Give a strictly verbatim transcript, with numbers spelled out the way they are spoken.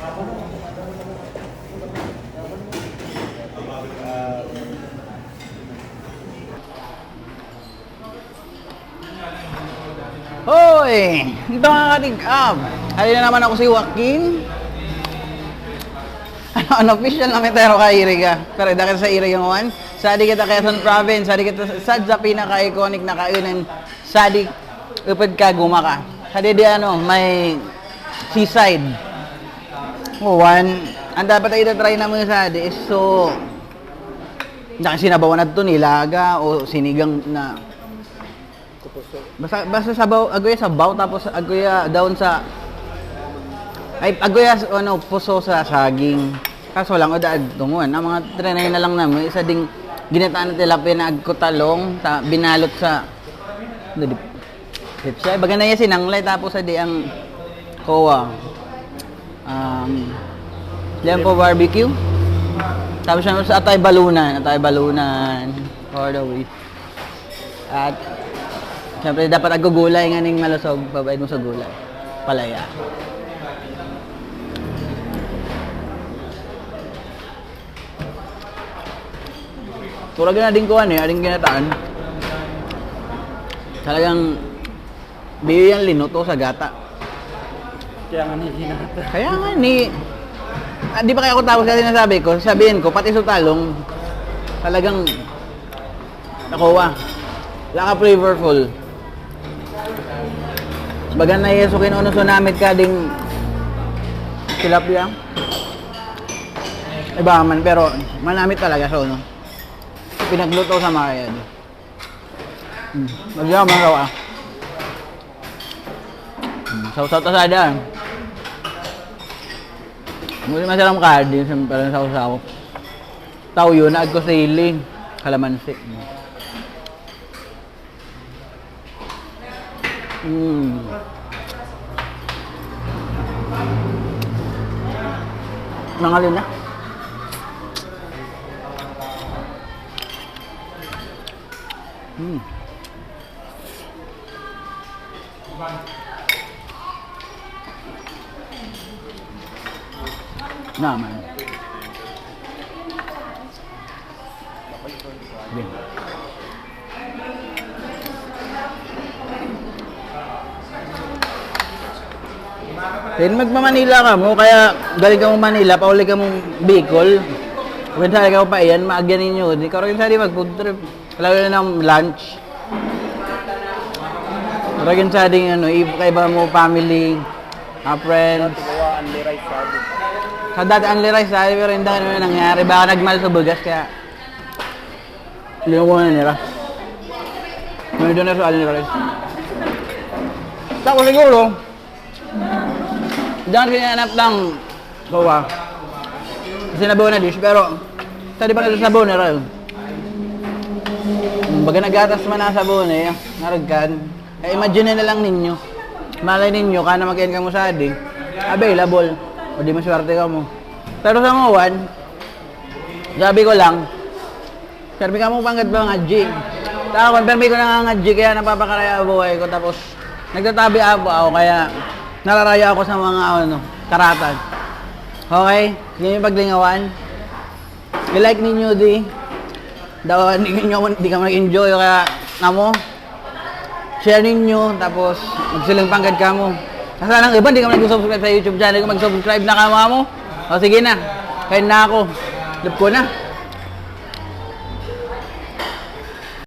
Hoy! Ito nga katig-ab. Halina naman ako si Joaquin. Ano, unofficial na metero ka, Iriga. Pero dahil sa Iriga ngawan, sadi kita Quezon Province, sadi kita sad sa pinaka-iconic na kainan, sadi upod ka gumaka. Sadi di ano, may seaside. One, ang dapat ay itatry naman sa sadi is so, nakasinabawan na ito, nilaga o sinigang na Basta, basta sabaw, agoya sabaw, tapos agoya daon sa, ay, agoya s-, ano, puso sa saging. Kaso lang, o daad tunguan. Ang mga trinay na lang naman, isa ding ginataan na tilapia na agkotalong, sa, binalot sa, ano di, pepsi. Baga na yan, sinanglay, tapos adi ang kowa. Um, Lempo barbecue. Tapos siya sa atay balunan, atay balunan. All the way. At, siyempre, dapat agugulay nga ning malusog, babayad mo sa gulay. Palaya. Tulad na din ko, ano, eh, aling ginataan. Talagang, biyo yan linuto sa gata. Kaya nga ni ginata. Kaya nga ni, ah, di ba kaya ako tapos kasi nasabi ko, sabihin ko, pati sa talong, talagang nakuha. Wala ka flavorful. Baga na yeso kin uno sunamit ka ding tilapia. Iba man, pero manamit talaga sa uno. Pinagluto sa mga yan. Hmm. Nagyaman raw ah. Hmm. Sausaw ta sada. Hindi masarap ka, di sa parang sausaw. Tao yun, naag ko sili. Kalamansi. Mm. Mga lina. Mm. Naman. Then magma-Manila kamo, kaya galing kamo Manila, pauli kamo Bicol. When sa ikaw pa iyan, maagyan ninyo. Di karon sa di mag-food trip. Lalo na ng lunch. Pero yun sa ding ano, if kaiba mo family, ah, friends. Gawa, only rice sabi. Sa dati, only rice sabi, pero hindi na nangyari. Baka nagmahal sa bugas, kaya linukuha na nila. May doon na sa only rice. Tapos siguro, diyan kinahanap ng gawa. Kasi nabaw na dish, pero sa di pa nagsasabaw na rin. Baga nagatas man ang sabon eh, naragkan. Eh, imagine na lang ninyo. Malay ninyo, kana mag-end kamo sa adi, available. O di maswerte kamo. Pero sa mga one, sabi ko lang, permi kamo panggad ba nga G? Ako, permi ko na nga nga G, kaya napapakaraya ang buhay ko. Tapos, nagtatabi apo ako, kaya nararaya ako sa mga, ano, karatan. Okay? Sige yung paglingawan. I-like ninyo di. Daw, hindi ninyo, hindi ka mag-enjoy, kaya, namo, share ninyo, tapos magsilang panggad kamo. Kasi lang iba, hindi ka mag-subscribe sa YouTube channel ko, mag-subscribe na kamo, amo. O, sige na. Kain na ako. Love ko na.